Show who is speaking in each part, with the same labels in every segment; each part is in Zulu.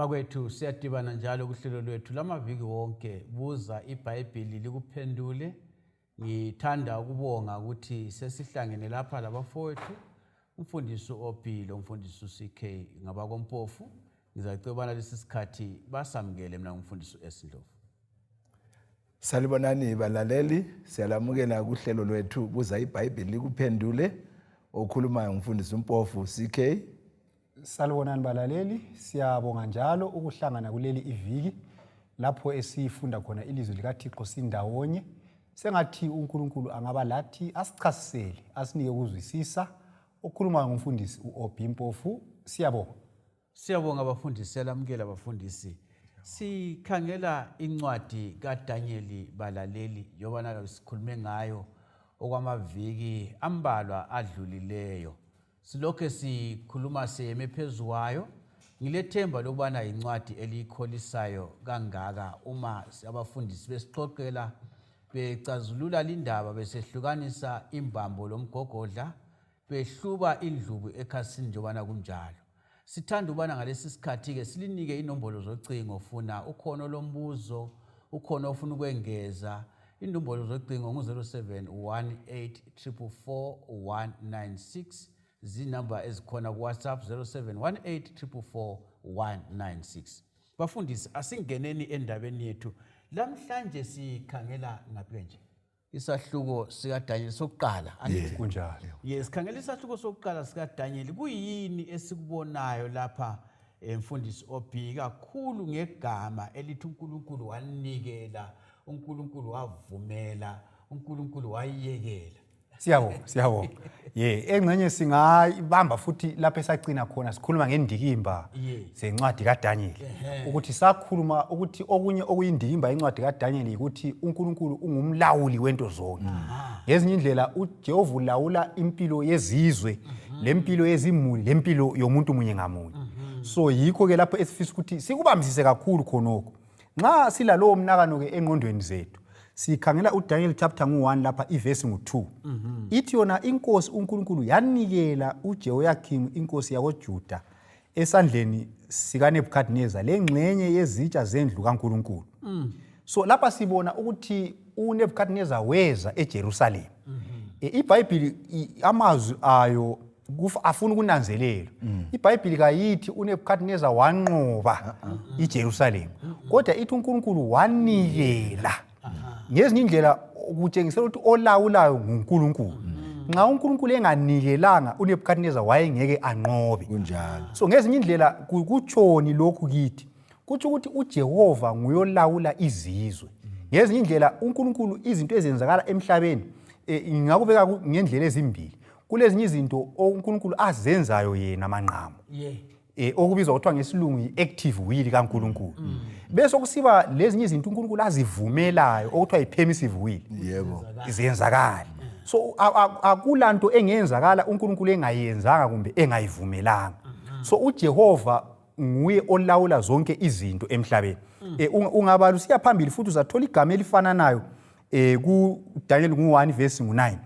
Speaker 1: Bakwethu siyadibana njalo kuhlelo lwethu lamaviki wonke buza iBhayibhili likuphendule. Ngithanda ukubonga ukuthi sesihlangene lapha labafowethu umfundisi uOP lomfundisi uCK ngabakoMpofu. Ngizacebana lesi sikhathi basamukele mina ngumfundisi uS Ndlovu.
Speaker 2: Salibonani balaleli, siyalamukela kuhlelo lwethu buza iBhayibhili likuphendule. Okhulumayo ngumfundisi uMpofu CK.
Speaker 3: Salibonani balaleli, siyabonga njalo ukuhlangana kuleli iviki lapho esifunda khona ilizwi likaThixo sindawonye. Sengathi uNkulunkulu angaba lathi asichasisele, asinike ukuzwisisa. Okhulumayo ngumfundisi uOB Mpofu. Siyabonga.
Speaker 1: Siyabonga bafundisi, siyalamukela bafundisi. Sikhangela incwadi kaDanyeli balaleli, njengoba sikhulume ngayo okwamaviki ambalwa adlulileyo. Silokhe sikhuluma seyeme phezu kwayo. Ngilethemba lokubana yincwadi eliyikholisayo kangaka uma abafundisi besixoxela becazulula lindaba besehlukanisa imbambo lomgogodla behluba indlubu ekhasini njengobana kunjalo. Sithanda ukubana ngalesi sikhathi-ke silinike inombolo zocingo funa ukhona olombuzo, ukhona ofuna ukwengeza. Inombolo zocingo ngu-0718444196 zinamba ezikhona ku-WhatsApp 0718444196. Bafundisi, asingeneni endabeni yethu. Lamhlanje sikhangela ngaphi nje? Isahluko sikaDaniel sokuqala angithi
Speaker 3: kunjalo.
Speaker 1: Yes, khangela isahluko sokuqala sikaDaniel. Kuyini esikubonayo lapha mfundisi OB kakhulu ngegama elithi uNkulunkulu wanikela, uNkulunkulu wavumela, uNkulunkulu wayekela?
Speaker 3: Siyabonga, siyabonga. Ye, engxenye singayibamba futhi lapho esagcina khona sikhuluma ngendikimba zencwadi kaDaniel. Ukuthi sakhuluma ukuthi okunye okuyindikimba yencwadi kaDaniel yikuthi uNkulunkulu ungumlawuli wento zonke. Ngezinye indlela uJehova ulawula impilo yezizwe, lempilo yezimuli, lempilo yomuntu munye ngamunye. So yikho ke lapho esifisa ukuthi sikubambisise kakhulu khonokho. Nxa silalowo mnakano-ke engqondweni zethu, sikhangela uDaniel chapter ngu-1 lapha ivesi ngu-2. Ithi yona inkosi uNkulunkulu yanikela uJehoyakimu inkosi yakoJuda esandleni sikaNebukadineza lengxenye yezitsha zendlu kaNkulunkulu. So lapha sibona ukuthi uNebukadineza weza eJerusalema. IBhayibhili amazwi ayo afuna ukunanzelelwa. IBhayibhili kayithi uNebukadineza wanqoba iJerusalema, kodwa ithi uNkulunkulu wanikela. Ngezinye indlela kutshengisela ukuthi olawulayo nguNkulunkulu. Nxa uNkulunkulu enganikelanga uNebukadineza wayengeke anqobe.
Speaker 2: Kunjalo.
Speaker 3: So ngezinye indlela kutshoni lokhu kithi? Kutsho ukuthi uJehova nguyolawula izizwe. Ngezinye indlela uNkulunkulu izinto ezenzakala emhlabeni ngingakubeka ngendlela ezimbili. Kulezinye izinto uNkulunkulu azenzayo yena manqamu. Okubizwa kuthiwa ngesilungu yi-active will kaNkulunkulu. Bese kusiba lezinye izinto uNkulunkulu azivumelayo okuthiwa yi-permissive will.
Speaker 2: Yebo.
Speaker 3: Ziyenzakala. So akulanto engenzakala uNkulunkulu engayenzanga kumbe engayivumelanga. So uJehova nguye olawula zonke izinto emhlabeni. Ungabala usiya phambili futhi uzathola igama elifananayo ku Daniel ngu-1 verse ngu-9.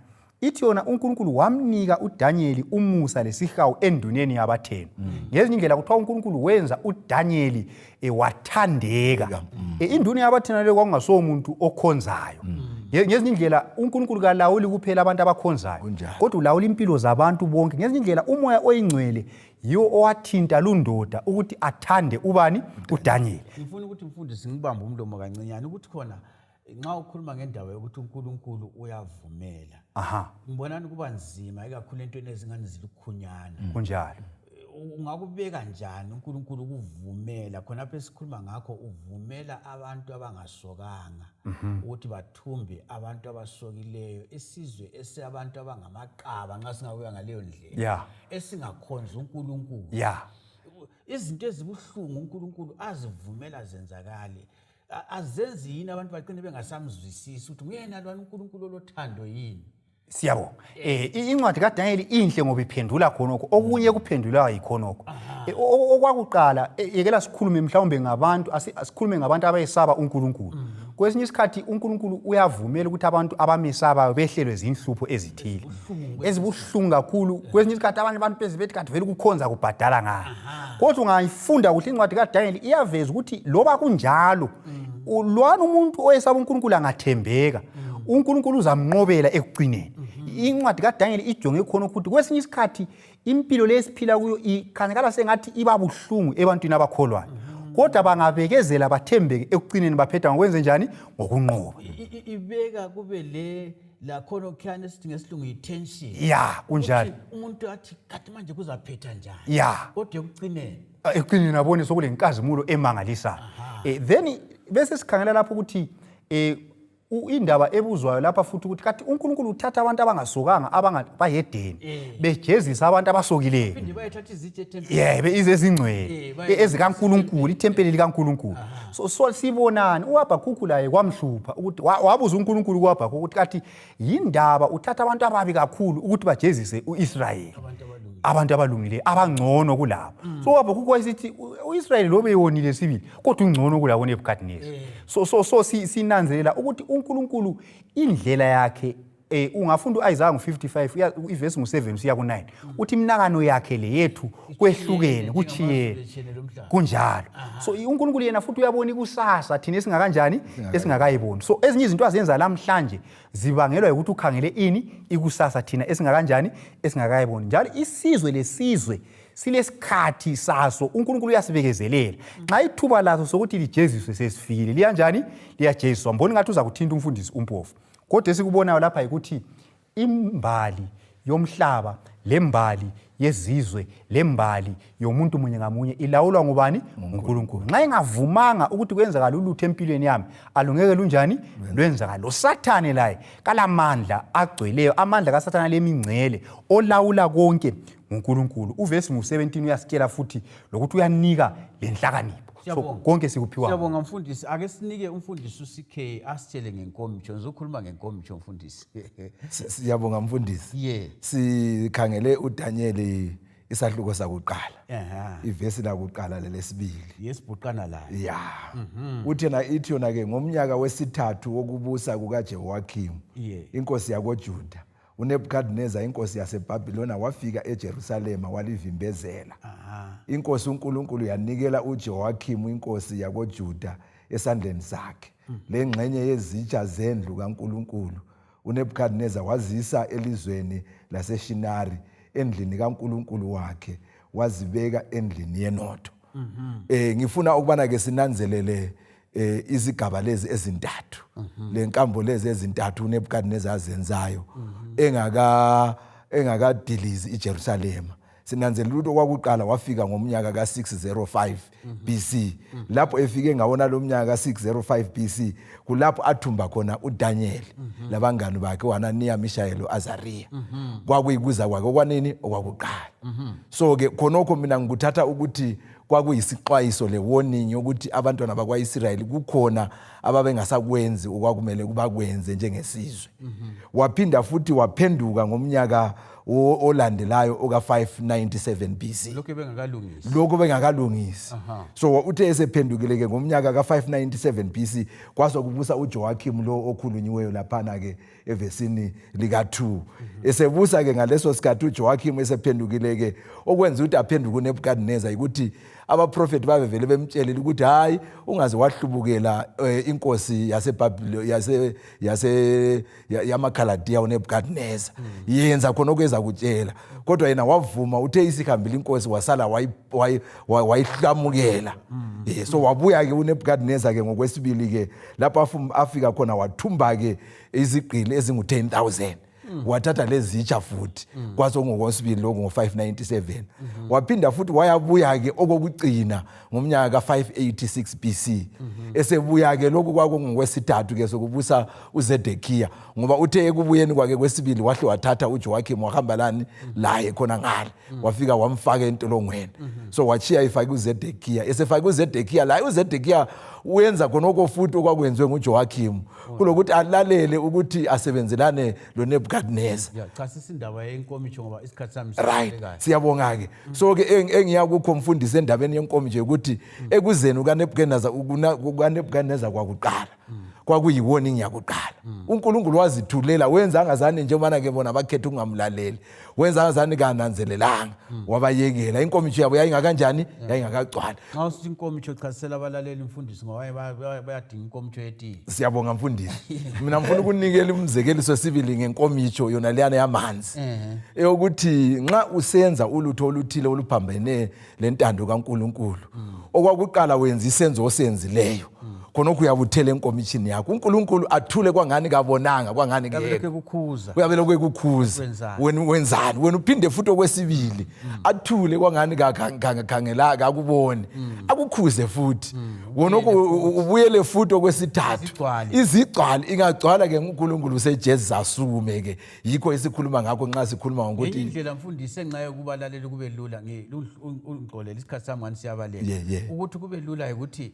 Speaker 3: Ithi yona uNkulunkulu wamnika uDaniel umusa lesihawu enduneni yabathenu. Ngezinye indlela kuthiwa uNkulunkulu wenza uDaniel wathandeka. Induna yabathenu leyo kwakungasowo muntu okhonzayo. Ngezinye indlela uNkulunkulu kalawuli kuphela abantu abakhonzayo, kodwa ulawula impilo zabantu bonke. Ngezinye indlela umoya oyingcwele yiwo owathinta lundoda ukuthi athande ubani? uDaniel.
Speaker 1: Ngifuna ukuthi mfundisi ngibambe umlomo kancinyane ukuthi khona nxa ukhuluma ngendaba yokuthi uNkulunkulu uyavumela. Ngibonani kuba nzima ikakhulu entweni ezingani zilukhunyana.
Speaker 3: Kunjalo.
Speaker 1: Ungakubeka njani uNkulunkulu ukuvumela khonapho esikhuluma ngakho, uvumela abantu abangasokanga ukuthi bathumbe abantu abasokileyo, isizwe esabantu abangamaqaba nxa singakuya ngaleyo ndlela, esingakhonzi uNkulunkulu. Izinto ezibuhlungu uNkulunkulu azivumela zenzakale. Azenzi yini abantu bagcine bengasamzwisisi ukuthi nguyena lwana uNkulunkulu olothando yini?
Speaker 3: Siyabonga. Incwadi kaDaniel inhle ngoba iphendula khonokho. Okunye kuphendulayo yikhonokho. Okwakuqala yekela sikhulume mhlawumbe ngabantu, asikhulume ngabantu abayesaba uNkulunkulu. Kwesinye isikhathi uNkulunkulu uyavumela ukuthi abantu abamesabayo behlelwe zinhlupho ezithile ezibuhlungu kakhulu. Kwesinye isikhathi abanye abantu beze bethi kathi vele ukukhonza kubhadala ngani, kodwa ungayifunda kuhle incwadi kaDaniel iyaveza ukuthi loba kunjalo lwana umuntu oyesaba uNkulunkulu angathembeka, uNkulunkulu uzamnqobela ekugcineni. Incwadi kaDaniel ijonge khona ukuthi kwesinye isikhathi impilo le esiphila kuyo ikhanyakala sengathi iba buhlungu ebantwini abakholwayo, kodwa bangabekezela bathembeke ekugcineni baphetha ngokwenze njani? Ngokunqoba.
Speaker 1: Ibeka kube le lakhona okukhuyana esithi ngesilungu yi-tension.
Speaker 3: Ya, kunjalo.
Speaker 1: Ukuthi umuntu athi kathi manje kuzaphetha njani, kodwa ekugcineni
Speaker 3: ekugcineni abone sokule nkazimulo emangalisayo. Then bese sikhangela lapho ukuthi indaba ebuzwayo lapha futhi ukuthi kathi uNkulunkulu uthatha abantu abangasokanga abangabahedeni bejezisa abantu abasokileyo,
Speaker 1: phinde bayethatha izitsha ethempelini.
Speaker 3: Yebo, izezingcwele ezikaNkulunkulu, ithempeli likaNkulunkulu. So sibonani uHabhakhukhu laye kwamhlupha ukuthi wabuza uNkulunkulu kuHabhakhukhu ukuthi kathi yindaba uthatha abantu ababi kakhulu ukuthi bajezise uIsrayeli,
Speaker 1: abantu
Speaker 3: abalungileyo, abantu abalungileyo abangcono kulabo. So uHabhakhukhu wayesithi uIsrayeli lobe yonile sibili, kodwa ungcono kulabo Nebukadnezar. So sinanzelela ukuthi uNkulunkulu indlela yakhe, ungafunda uIsaiah ngo55 ivesi ngo7 usiya ku9, uthi imnakano yakhe le yethu kwehlukene, kuchiyene.
Speaker 1: Etshiyene lomhlaba.
Speaker 3: Kunjalo. So uNkulunkulu yena futhi uyabona ikusasa, thina esingakanjani esingakayiboni. So ezinye izinto azenza lamhlanje zibangelwa ukuthi ukhangele ini? Ikusasa, thina esingakanjani esingakayiboni. Njalo isizwe lesizwe silesikhathi saso, uNkulunkulu uyasibekezelela. Nxa ithuba laso sokuthi lijeziswe sesifikile, liyanjani? Liyajeziswa. Mboni ngathi uza kuthinta umfundisi uMpofu, kodwa esikubonayo lapha yikuthi imbali yomhlaba lembali yezizwe lembali yomuntu munye ngamunye ilawulwa ngubani? NguNkulunkulu. Nxa engavumanga ukuthi kwenzakala ulutho empilweni yami, alungeke lunjani lwenzakala. Lo Sathane laye kalamandla agcweleyo, amandla kaSathane alemingcele, olawula konke nguNkulunkulu. Uvesi ngu-17 uyasitshela futhi lokuthi uyanika lenhlakanipho. So
Speaker 1: Siyabonga.
Speaker 3: konke sikuphiwa.
Speaker 1: Siyabonga, mfundisi. Ake sinike umfundisi uCK asitshele ngenkomitsho. Ngizokhuluma ngenkomitsho, mfundisi.
Speaker 2: Siyabonga mfundisi. Sikhangele uDaniel isahluko sakuqala, ivesi lakuqala lelesibili.
Speaker 1: Yesibhuqana layo.
Speaker 2: Ya, uthi yena, ithi yona ke, ngomnyaka wesithathu wokubusa kukaJehoyakim inkosi yakoJuda, uNebukadnezar inkosi yaseBhabhilona wafika eJerusalema walivimbezela. Inkosi uNkulunkulu yanikela uJehoyakim inkosi yakoJuda esandleni sakhe, lengxenye yezitsha zendlu kaNkulunkulu uNebukadnezar wazisa elizweni laseShinari endlini kaNkulunkulu wakhe, wazibeka endlini yenotho. Ngifuna ukubana ke sinanzelele izigaba lezi ezintathu, lenkambo lezi ezintathu uNebukadnezar azenzayo engakadilizi iJerusalema. Sinanzelela ukuthi okwakuqala wafika ngomnyaka ka-605 BC. Lapho efike ngawona lo mnyaka ka-605 BC, kulapho athumba khona uDaniel labangani bakhe, uHananiya, Mishael, uAzariya. Kwakuyikuza kwakhe okwanini? Okwakuqala. So ke khonokho mina ngikuthatha ukuthi kwakuyisixwayiso le-warning yokuthi abantwana bakwa-Israyeli kukhona ababengasakwenzi okwakumele bakwenze njengesizwe. Waphinda futhi waphenduka ngomnyaka olandelayo oka-597 BC.
Speaker 1: Lokhu bengakalungisi.
Speaker 2: Lokhu bengakalungisi. So uthe esephendukile ke ngomnyaka ka-597 BC, kwasokubusa uJoachim lo okhulunyiweyo laphana-ke evesini lika-2. Esebusa ke ngaleso sikhathi uJoachim esephendukile ke, okwenza ukuthi aphenduke uNebukadnezar ukuthi abaprofethi babevele bemtshelile ukuthi hayi, ungaze wahlubukela inkosi yaseBhabhiloni yase yase yamaKhaladiya uNebukadnezar, yenza khona okweza kutshela. Kodwa yena wavuma, uthe isihambile inkosi wasala wayihlamukela. So wabuya ke uNebukadnezar ke ngokwesibili ke, lapho afika khona wathumba ke izigqili ezingu-10,000, wathatha lezitsha futhi. Kwase kungokwesibili lokhu, ngo-597. Waphinda futhi wayabuya-ke okokugcina ngomnyaka ka-586 BC. Esebuya-ke lokhu kwakungokwesithathu-ke sokubusa uZedekiya, ngoba uthe ekubuyeni kwakhe kwesibili wahle wathatha uJoachim wahamba lani laye khona ngale, wafika wamfaka entolongweni. So wachiya ifake uZedekiya. Esefake uZedekiya laye, uZedekiya Wenza khonokho futhi okwakwenziwe nguJoakim, kulokuthi alalele ukuthi asebenzelane loNebukadnezar.
Speaker 1: Ya, chasisa indaba yenkomitsho ngoba isikhathi sami
Speaker 2: Right,
Speaker 1: sibalekayo.
Speaker 2: siyabonga-ke. So-ke engiya kukho, mfundisi, endabeni yenkomitsho ukuthi ekuzeni kukaNebukadnezar kwakuqala kwakuyi-warning yakuqala. UNkulunkulu wazithulela, wenza angazani, njengobana-ke bona bakhetha ukungamlaleli, wenza angazani kananzelelanga, wabayekela. Inkomitsho yabo yayingakanjani? Yayingakagcwali.
Speaker 1: Nxa usithi inkomitsho, chasisela abalaleli, mfundisi, ngoba bayadinga inkomitsho yetiye.
Speaker 2: Siyabonga, mfundisi. Mina ngifuna ukunikela umzekeliso sibili ngenkomitsho yona leyana yamanzi, eyokuthi nxa usenza ulutho oluthile oluphambene lentando kaNkulunkulu, okwakuqala wenza isenzo osenzileyo, khonokho uyabuthela enkomitshini yakho, uNkulunkulu athule kwangani kabonanga, kwangani
Speaker 1: Uyabe
Speaker 2: kekho.
Speaker 1: Ekukhuza.
Speaker 2: Uyabe lokhu ekukhuza.
Speaker 1: Wenzani?
Speaker 2: Wena wenzani? Wena uphinde futhi okwesibili, athule kwangani khangela kakuboni, akukhuze futhi wona, ubuyele futhi okwesithathu.
Speaker 1: Izigcwale.
Speaker 2: Izigcwale, ingagcwala ke, uNkulunkulu usejezisa, asukume ke. Yikho esikhuluma ngakho nxa sikhuluma
Speaker 1: Ngenye
Speaker 2: ngokuthi
Speaker 1: indlela, mfundisi, enxa yokubalaleli kube lula, ungixolele, isikhathi sami ngani siyabaleka, ukuthi kube lula ukuthi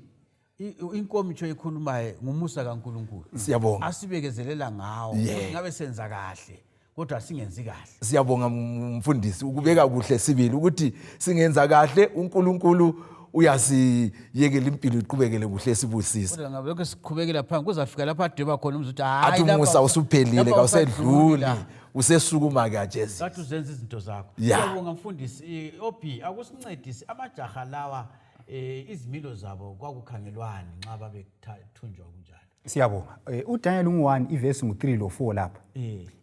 Speaker 1: inkomitsho ekhulumayo ngumusa kaNkulunkulu
Speaker 2: Siyabonga.
Speaker 1: asibekezelela ngawo, ukuthi ngabe senza kahle kodwa singenzi kahle.
Speaker 2: Siyabonga, mfundisi, ukubeka kuhle sibili ukuthi singenza kahle, uNkulunkulu uyasiyekela impilo iqhubekele kuhle, sibusise.
Speaker 1: Kodwa ngabe lokho siqhubekela phambi, kuzafika lapho adweba khona umzuzu ukuthi hayi,
Speaker 2: Athi umusa usuphelile,
Speaker 1: lapha
Speaker 2: kawusedluli.
Speaker 1: Awusadluli la.
Speaker 2: Usesukuma-ke ajezisa.
Speaker 1: Kathi uzenza izinto zakho. Siyabonga, mfundisi. Obi akusincedisi, amajaha lawa, izimilo zabo kwakukhangelwani nxa babethunjwa kunjalo?
Speaker 3: Siyabonga. UDaniel ungu-1, ivesi ngu-3 lo-4 lapha.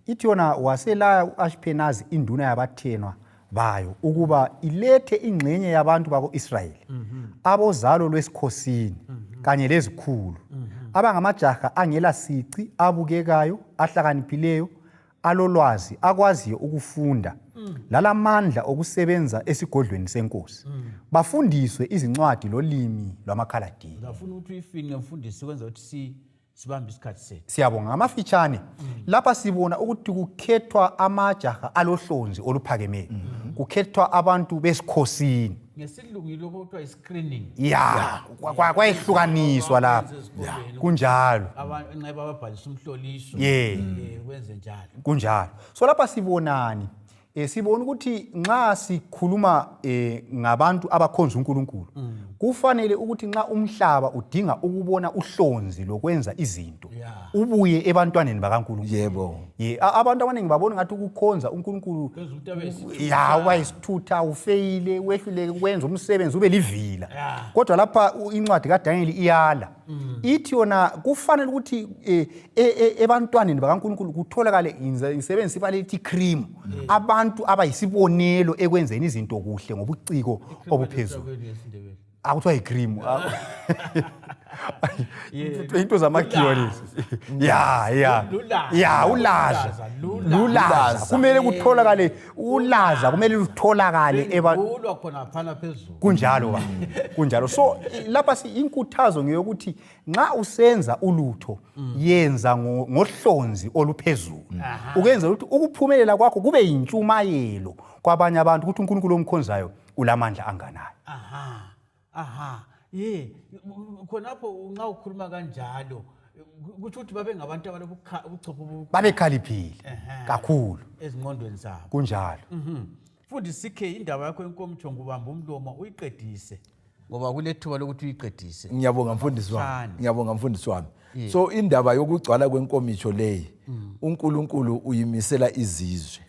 Speaker 3: Ithi yona, waselaya u-Ashpenazi induna yabathenwa bayo ukuba ilethe ingxenye yabantu bako-Israyeli abozalo lwesikhosini kanye lezikhulu, abangamajaha angela sici, abukekayo, ahlakaniphileyo, alolwazi, akwaziyo ukufunda, lalamandla okusebenza esigodlweni senkosi, bafundiswe izincwadi lolimi lwamaKhaladiya.
Speaker 1: Ngafuna ukuthi uyifinqe, mfundisi, kwenza ukuthi sibambe isikhathi sethu.
Speaker 3: Siyabonga. Ngamafitshane lapha sibona ukuthi kukhethwa amajaha alohlonzi oluphakemeyo, kukhethwa abantu besikhosini.
Speaker 1: Ngesilungu lokho kuthiwa i-screening.
Speaker 3: Ya, kwayehlukaniswa lapha.
Speaker 1: Esikolweni.
Speaker 3: Kunjalo.
Speaker 1: Nxa bababhalisa umhloliso, kwenze njalo.
Speaker 3: Kunjalo. So lapha sibonani? Sibona ukuthi nxa sikhuluma ngabantu abakhonza uNkulunkulu, kufanele ukuthi nxa umhlaba udinga ukubona uhlonzi lokwenza izinto, ubuye ebantwaneni bakaNkulunkulu. Ye, abantu abaningi babona ngathi ukukhonza uNkulunkulu
Speaker 1: Kwenza umuntu abe yisithutha.
Speaker 3: Ya, uba yisithutha, ufeyile, wehluleke ukwenza umsebenzi, ube livila. Kodwa lapha incwadi kaDaniel iyala, ithi yona kufanele ukuthi ebantwaneni bakaNkulunkulu kutholakale, ngisebenzisa ibala elithi cream, abantu abayisibonelo ekwenzeni izinto kuhle ngobuciko obuphezulu.
Speaker 1: Kwenu ngesiNdebele.
Speaker 3: Akuthiwa yi-cream, into zamakhiwa lezi, ya.
Speaker 1: Lulaza.
Speaker 3: Ya, ulaza.
Speaker 1: Lulaza,
Speaker 3: lulaza. Kumele kutholakale ulaza, kumele lutholakale
Speaker 1: Bengulwa khona phana phezulu.
Speaker 3: Kunjalo ba, kunjalo. So lapha inkuthazo ngeyokuthi nxa usenza ulutho, yenza ngohlonzi oluphezulu, ukwenzela ukuthi ukuphumelela kwakho kube yintshumayelo kwabanye abantu ukuthi uNkulunkulu omkhonzayo ulamandla anganani.
Speaker 1: Aha, ye, khonapho nxa ukhuluma kanjalo, kutsho ukuthi babe ngabantu abalobuchopho
Speaker 3: Babekhaliphile kakhulu
Speaker 1: ezingqondweni zabo.
Speaker 3: Kunjalo.
Speaker 1: Fundi CK, indaba yakho yenkomitsho, ngubamba umlomo uyiqedise, ngoba kulethuba lokuthi uyiqedise.
Speaker 2: Ngiyabonga, mfundisi wami.
Speaker 1: Mfana.
Speaker 2: Ngiyabonga, mfundisi wami. So indaba yokugcwala kwenkomitsho leyi, uNkulunkulu uyimisela izizwe,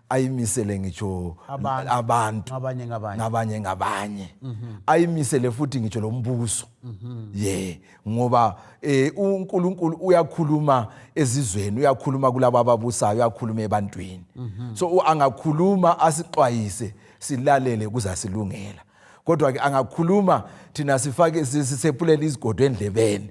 Speaker 2: ayimisele ngitsho
Speaker 1: Abantu.
Speaker 2: Abantu
Speaker 1: Ngabanye ngabanye.
Speaker 2: Ngabanye ngabanye, ayimisele futhi ngitsho lombuso, ye, ngoba uNkulunkulu uyakhuluma ezizweni, uyakhuluma kulabo ababusayo, uyakhuluma ebantwini. So angakhuluma asixwayise, silalele, kuzasilungela. Kodwa ke angakhuluma thina sifake sisephulele izigodo endlebeni,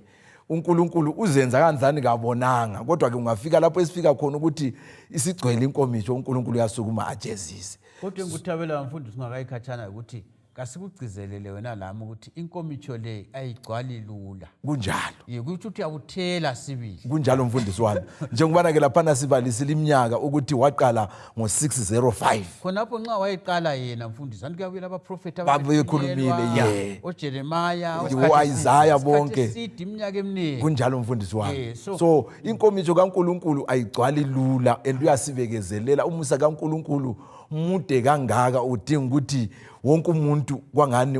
Speaker 2: uNkulunkulu uzenza kanzani kabonanga. Kodwa ke ungafika lapho esifika khona ukuthi isigcwele inkomitsho, uNkulunkulu uyasukuma ajezise.
Speaker 1: Kodwa engikuthabela, mfundisi, ungakayikhatshana, ukuthi Kasikugcizelele wena lami ukuthi inkomitsho le ayigcwali lula.
Speaker 2: Kunjalo.
Speaker 1: Ye kutsho ukuthi uyakuthela sibili.
Speaker 2: Kunjalo mfundisi wami. Njengobana ke laphana sibalisile iminyaka ukuthi waqala ngo-605.
Speaker 1: Khonapho nxa wayeqala yena mfundisi, anti kuyabuyela abaprofethi
Speaker 2: Babekhulumile, ye.
Speaker 1: oJeremiah,
Speaker 2: O-Isaiah bonke.
Speaker 1: eside iminyaka eminingi.
Speaker 2: Kunjalo mfundisi wami.
Speaker 1: So
Speaker 2: So inkomitsho kaNkuluNkulu ayigcwali lula and uyasibekezelela. Umusa kaNkuluNkulu mude kangaka, udinga ukuthi wonke umuntu kwangani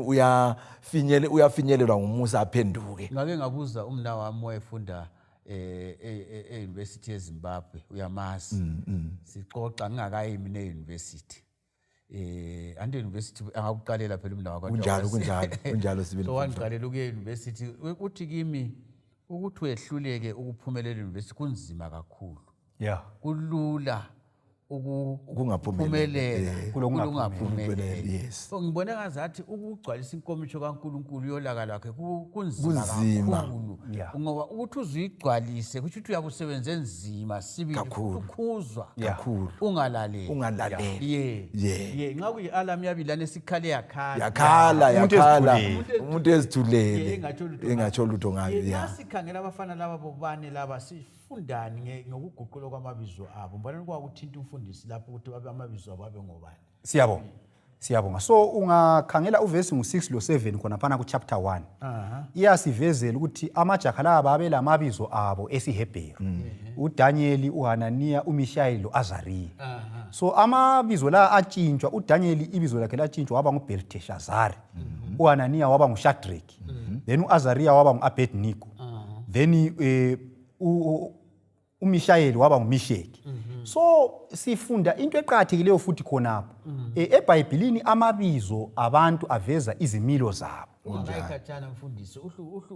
Speaker 2: uyafinyelelwa ngumusa aphenduke.
Speaker 1: Ngake ngabuza umna wami wayefunda e-University yeZimbabwe, uyamazi. Sixoxa ngingakayi mina e-university. Ande university angakuqalela phela umna wakho.
Speaker 2: Kunjalo, kunjalo, kunjalo sibili.
Speaker 1: So wangiqalela ukuya e-university. Uthi kimi ukuthi wehluleke ukuphumelela e-university kunzima kakhulu. Kulula
Speaker 2: Ukungaphumeleli.
Speaker 1: ukuphumelela
Speaker 3: Kulokungaphumeleli.
Speaker 2: Yes.
Speaker 1: So ngibone ngazathi ukugcwalisa inkomitsho kaNkuluNkulu yolaka lwakhe kunzima
Speaker 2: Kunzima.
Speaker 1: kakhulu. Ngoba ukuthi uzuyigcwalise kusho ukuthi uyakusebenza nzima sibili,
Speaker 2: Kakhulu.
Speaker 1: ukhuzwa
Speaker 2: Kakhulu.
Speaker 1: ungalaleli.
Speaker 2: Ungalaleli.
Speaker 1: Ye. Nxa kuyi-alarm yabilane esikhale yakhala.
Speaker 2: Yakhala,
Speaker 3: Umuntu
Speaker 2: yakhala.
Speaker 3: ezithulele.
Speaker 2: Umuntu ezithulele.
Speaker 1: Engatsho lutho.
Speaker 2: Engatsho lutho ngayo.
Speaker 1: Nxa sikhangela abafana laba bobane laba sifundani ngokuguqulwa kwamabizo abo? Mbona kwakuthinta umfundisi lapho ukuthi babe amabizo abo abe ngobani.
Speaker 3: Siyabonga. Siyabonga. So ungakhangela uvesi ngu-6 lo-7 khonaphana ku-chapter 1. Iyasivezela ukuthi amajaha laba babelamabizo abo esiHebheru. uDaniel, uHananiya, uMishael lo-Azariya. So amabizo la atshintshwa, uDaniel ibizo lakhe latshintshwa waba nguBelteshazari. uHananiya waba nguShadrach. Then uAzariya waba nguAbednego. Then uMishael waba nguMisheki. So sifunda into eqakathekileyo futhi khonapho. EBhayibhilini amabizo abantu aveza izimilo zabo.
Speaker 1: Ungakayikhatshana mfundisi,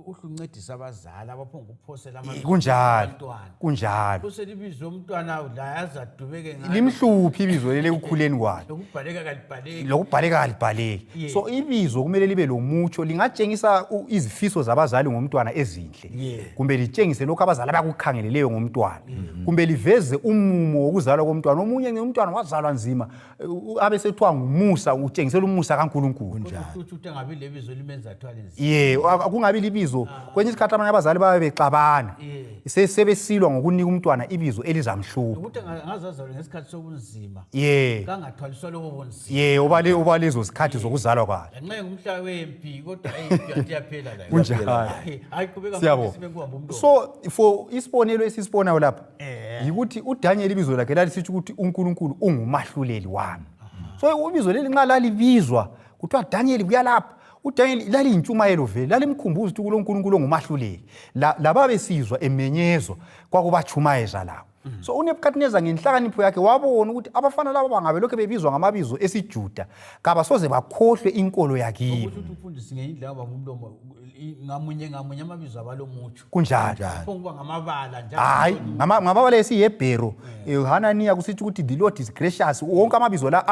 Speaker 1: uhluncedisa abazali abaphonga ukuphosela amabizo
Speaker 3: Kunjalo.
Speaker 1: abantwana.
Speaker 3: Kunjalo.
Speaker 1: Phosela ibizo umntwana la azadubeke ngalo.
Speaker 3: Limhluphi ibizo leli ekukhuleni kwakhe.
Speaker 1: Lokubhaleka kalibhaleki.
Speaker 3: Lokubhaleka kalibhaleki. So ibizo kumele libe lomutsho, lingatshengisa izifiso zabazali ngomntwana ezinhle. Kumbe litshengise lokho abazali abakukhangeleleyo ngomntwana. Kumbe liveze umumo wokuzalwa komntwana. Omunye umntwana wazalwa nzima, abe sethiwa ngumusa, utshengisela umusa kaNkulunkulu.
Speaker 1: Kunjalo. Uthi uthi angabi lebizo limenza athwale nzima.
Speaker 3: Ye, kungabi libizo. Kwenye isikhathi abanye abazali babe bexabana. Sebesilwa ngokunika umntwana ibizo elizamhlupha.
Speaker 1: Ukuthi angazazalwa ngesikhathi sobunzima. Kangathwaliswa lobo bunzima.
Speaker 3: Ye, oba lezo zikhathi zokuzalwa kwakhe.
Speaker 1: Lanxa ngumhla wempi kodwa impi yathi yaphela la.
Speaker 3: Kunjalo.
Speaker 1: Hayi, qhubeka
Speaker 3: Siyabonga.
Speaker 1: mfundisi, bengibamba umlomo.
Speaker 3: So for isibonelo esisibonayo lapha yikuthi uDaniel ibizo lakhe lalisitsho ukuthi uNkulunkulu ungumahluleli wami. So ibizo leli nxa lalibizwa kuthiwa Daniel buya lapha, uDaniel laliyintshumayelo vele, lalimkhumbuza ukuthi kuloNkulunkulu ongumahluleli. Lababesizwa emenyezwa kwakubatshumayeza labo. So uNebukadnezar ngenhlakanipho yakhe wabona ukuthi abafana laba bangabe lokhe bebizwa ngamabizo esiJuda kabasoze bakhohlwe inkolo yakibo.
Speaker 1: Ukuthi umfundisi ngenye indlela wabamba umlomo, ngamunye ngamunye amabizo abalomutsho.
Speaker 3: Kunjalo.
Speaker 1: Pho kuba ngamabala njalo.
Speaker 3: Hayi, ngamabala esiHebheru, Hananiya kusithi ukuthi the Lord is gracious, wonke amabizo la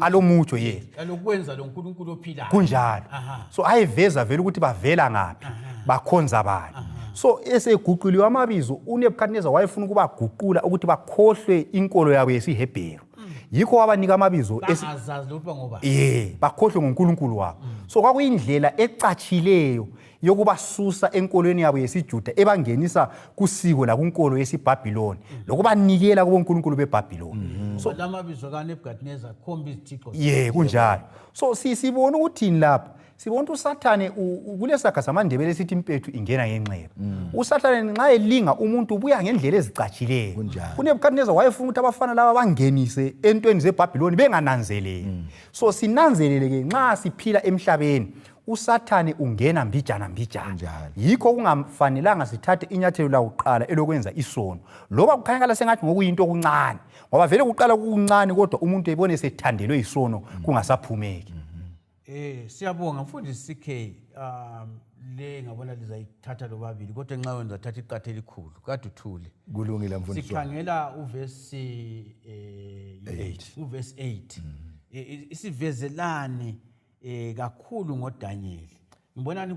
Speaker 3: alomutsho ye.
Speaker 1: Alokwenza lo Nkulunkulu ophilayo.
Speaker 3: Kunjalo. So ayeveza vele ukuthi bavela ngaphi, bakhonza bani. So eseguquliwe amabizo, uNebukadnezar wayefuna ukubaguqula ukuthi bakhohlwe inkolo yabo yesiHebheru. Yikho wabanika amabizo
Speaker 1: Bangazazi ukuthi bangoba.
Speaker 3: Ye, bakhohlwe ngoNkulunkulu wabo. So kwakuyindlela ecatshileyo yokubasusa enkolweni yabo yesiJuda ebangenisa kusiko lakunkolo yesiBhabhiloni, lokubanikela kubonkulunkulu beBhabhiloni.
Speaker 1: So lamabizo kaNebukadnezar khomba izithixo.
Speaker 3: Ye, kunjalo. So sibona ukuthini lapha? Sibona ukuthi uSathane kulesaga samaNdebele esithi impethu ingena ngenxeba. uSathane nxa elinga umuntu ubuya ngendlela ezicatshileyo. UNebukadnezar wayefuna ukuthi abafana laba bangenise entweni zeBhabhiloni bengananzeleli. So sinanzelele ke nxa siphila emhlabeni uSathane ungena mbijana mbijana. Yikho kungafanelanga sithathe inyathelo lakuqala elokwenza isono. Loba kukhanyakala sengathi ngokuyinto okuncane, ngoba vele kuqala kukuncane kodwa umuntu ebone sethandelwe isono kungasaphumeki.
Speaker 1: Siyabonga mfundisi CK. Le ngabona lizayithatha lobabili kodwa nxa wenza thatha iqatha elikhulu kade uthule.
Speaker 2: Kulungile mfundisi.
Speaker 1: Sikhangela uvesi
Speaker 2: 8.
Speaker 1: Uvesi 8. Isivezelani kakhulu ngoDaniel. Ngibonani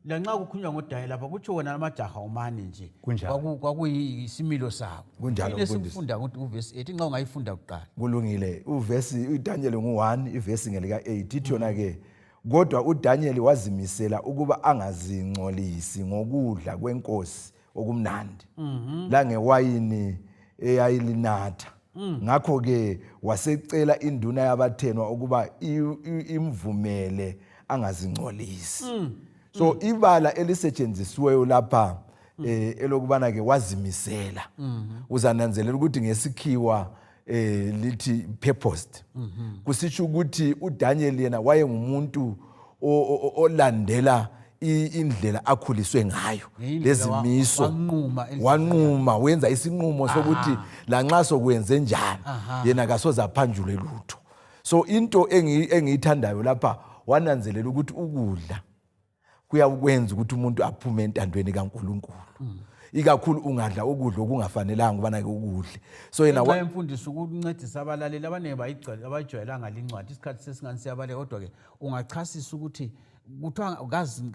Speaker 1: lanxa kukhulunywa ngoDaniel lapha kutsho wona amajaha omane nje. Kwakuyisimilo sabo.
Speaker 2: Kunjalo,
Speaker 1: Yini
Speaker 2: mfundisi.
Speaker 1: esifunda ukuthi uvesi 8 nxa ungayifunda kuqala.
Speaker 2: Kulungile. Uvesi uDaniel ngu1, ivesi ngelika 8 ithi yona ke Kodwa uDaniel wazimisela ukuba angazingcolisi ngokudla kwenkosi okumnandi langewayini eyayilinatha. Ngakho-ke wasecela induna yabathenwa ukuba imvumele angazingcolisi. So ibala elisetshenzisiweyo lapha elokubana ke wazimisela, uzananzelela ukuthi ngesikhiwa lithi purposed, kusitsho ukuthi uDaniel yena wayengumuntu olandela indlela akhuliswe ngayo lezimiso. Wanquma, wenza isinqumo sokuthi lanxa sokwenze njani yena kasoze aphanjulwe lutho. So into engiyithandayo lapha, wananzelela ukuthi ukudla kuyakwenza ukuthi umuntu aphume entandweni kaNkulunkulu, ikakhulu ungadla ukudla okungafanelanga ukubana ke ukudle. So yena
Speaker 1: Ngenxa yemfundiso, ukuncedisa abalaleli abaningi abayijwayelanga lincwadi, isikhathi sesingani siyabaleka, kodwa-ke ungachasisa ukuthi kuthiwa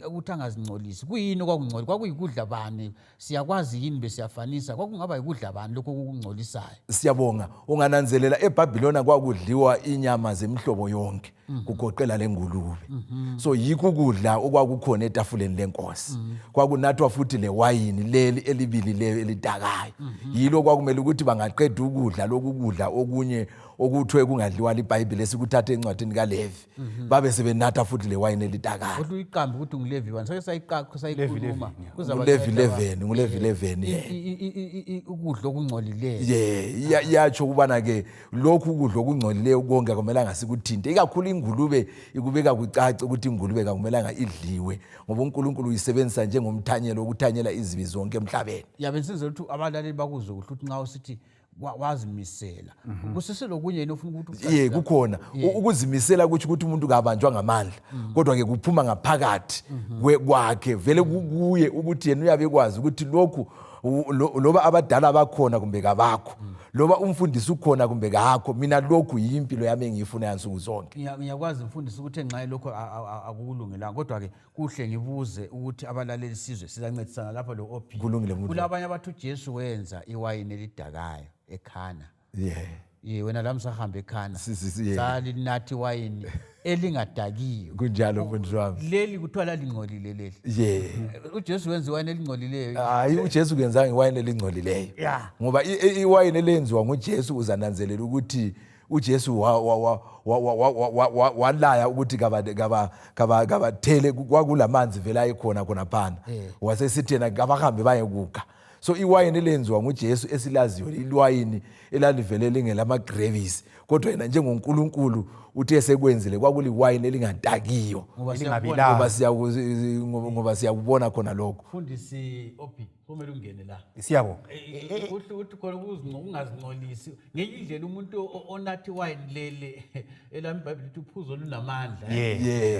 Speaker 1: ukuthi angazingcolisi kuyini okwakungcoli, kwakuyikudla bani, siyakwazi yini besiyafanisa, kwakungaba yikudla bani lokhu okukungcolisayo?
Speaker 2: Siyabonga. Ungananzelela eBhabhilona kwakudliwa inyama zemihlobo yonke, kugoqela lengulube. So yikho ukudla okwakukhona etafuleni lenkosi. Kwakunathwa futhi lewayini leli elibilileyo elidakayo. Yilo kwakumele ukuthi bangaqeda ukudla lokhu kudla okunye okuthiwe kungadliwa libhayibhili esikuthatha encwadini kaLevi, babe sebenatha futhi lewayini elidakayo.
Speaker 1: Kodwa uyiqambe ukuthi unguLevi bani? Sake sayikhuluma.
Speaker 2: NguLevi 11, nguLevi 11,
Speaker 1: ye. Ukudla okungcolileyo.
Speaker 2: Ye, iyatsho ukubana ke lokhu ukudla okungcolileyo konke akumelanga sikuthinte, ikakhulu ingulube. Ikubeka kucace ukuthi ingulube kakumelanga idliwe, ngoba uNkulunkulu uyisebenzisa njengomthanyelo wokuthanyela izibi zonke emhlabeni.
Speaker 1: Yabe nsenzela ukuthi abalaleli bakuzwe kuhle ukuthi nxa usithi wazimisela, kuseselokunye yini ofuna ukuthi
Speaker 2: Ye, kukhona. Ukuzimisela kutsho ukuthi umuntu kabanjwa ngamandla, kodwa ke kuphuma ngaphakathi kwakhe vele kuye, ukuthi yena uyabe ekwazi ukuthi lokhu loba abadala bakhona kumbe kabakho, loba umfundisi ukhona kumbe kakho, mina lokhu yimpilo yami engiyifuna yansuku zonke.
Speaker 1: Ngiyakwazi mfundisi ukuthi enxa lokho akukulungelanga, kodwa-ke kuhle ngibuze ukuthi abalaleli sizwe, sizancedisana lapha lo OP.
Speaker 2: Kulungile, mfundisi.
Speaker 1: Kulabanye abathi uJesu wenza iwayini elidakayo eKhana. Ye, wena lami sahamba eKhana, salinathi iwayini elingadakiyo.
Speaker 2: Kunjalo, mfundisi wami.
Speaker 1: Leli kuthiwa lalingcolile leli. UJesu wenza iwayini elingcolileyo?
Speaker 2: Hayi, uJesu kenzanga iwayini elingcolileyo, ngoba iwayini elenziwa nguJesu, uzananzelela ukuthi uJesu walaya ukuthi kabathele, kwakulamanzi vele ayekhona khonaphana, wasesithi yena kabahambe bayekukha. So iwayini elenziwa nguJesu esilaziyo ilwayini elalivele lingelama-grapes, kodwa yena njengoNkulunkulu uthe esekwenzile kwakuliwayini elingadakiyo.
Speaker 1: Ngoba
Speaker 3: Elingabilanga.
Speaker 2: Ngoba siyakubona khona lokho.
Speaker 1: Mfundisi Opi, kumele ungene la.
Speaker 3: Siyabonga.
Speaker 1: Kuhle ukuthi khona ukungazingcolisi ngenye indlela, umuntu onatha iwayini leli, elami iBhayibheli lithi uphuzo olunamandla,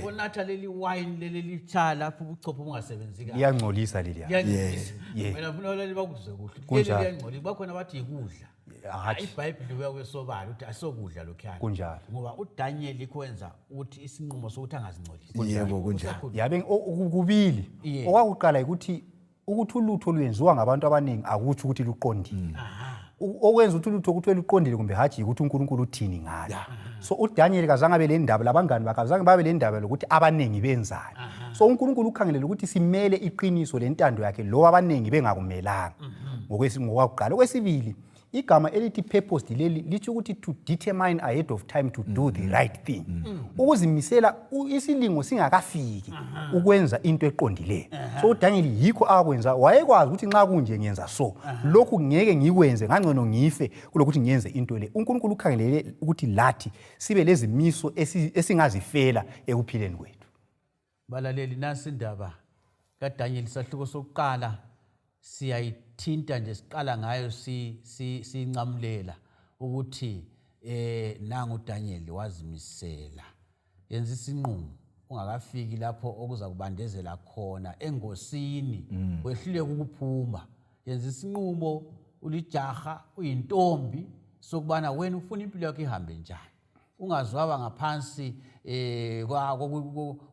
Speaker 1: onatha leli wayini leli elitshaya lapho ubuchopho bungasebenzi kahle.
Speaker 3: Liyangcolisa leliya.
Speaker 1: Liyangcolisa. Wena funa abalaleli bakuzwe kuhle. Leli liyangcolisa, bakhona bathi yikudla.
Speaker 3: Hatshi.
Speaker 1: IBhayibhili uya kwesobala ukuthi asokudla lokhuyana.
Speaker 3: Kunjalo.
Speaker 1: Ngoba uDaniel yikho wenza ukuthi isinqumo sokuthi angazingcolisi.
Speaker 2: Yebo, kunjalo.
Speaker 3: Yabe kubili. Okwakuqala ukuthi ulutho lwenziwa ngabantu abaningi akutsho ukuthi luqondile. Okwenza ukuthi ulutho kuthiwe luqondile kumbe hatshi yikuthi uNkulunkulu uthini ngalo. So uDaniel kazange abe le ndaba, labangani bakhe azange babe le ndaba lokuthi abaningi benzani. So uNkulunkulu ukhangelele ukuthi simele iqiniso lentando yakhe loba abaningi bengakumelanga. Ngokwakuqala. Okwesibili, igama elithi purposed leli litsho ukuthi to determine ahead of time to do the right thing. Ukuzimisela isilingo singakafiki ukwenza into eqondileyo. So uDaniel yikho akwenza, wayekwazi ukuthi nxa kunje ngenza so, lokhu ngeke ngikwenze, ngangcono ngife kulokuthi ngiyenze into le. uNkulunkulu ukhangelele ukuthi lathi sibe lezimiso esingazifela ekuphileni kwethu.
Speaker 1: Balaleli, nasi indaba kaDaniel, sahluko sokuqala siyayithinta nje, siqala ngayo siyincamulela ukuthi nangu uDaniel wazimisela, yenza isinqumo ungakafiki lapho okuza kubandezela khona engosini, wehluleka ukuphuma. Yenza isinqumo ulijaha, uyintombi, sokubana wena ufuna impilo yakho ihambe njani, ungazwaba ngaphansi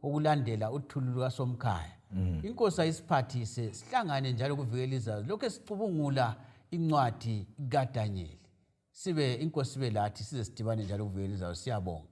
Speaker 1: okulandela uthulu lukasomkhaya. Inkosi ayisiphathise, sihlangane njalo kuvikela izazi lokhu esicubungula incwadi kaDaniel. Sibe inkosi ibe lathi size sidibane njalo kuvikela izazi. Siyabonga.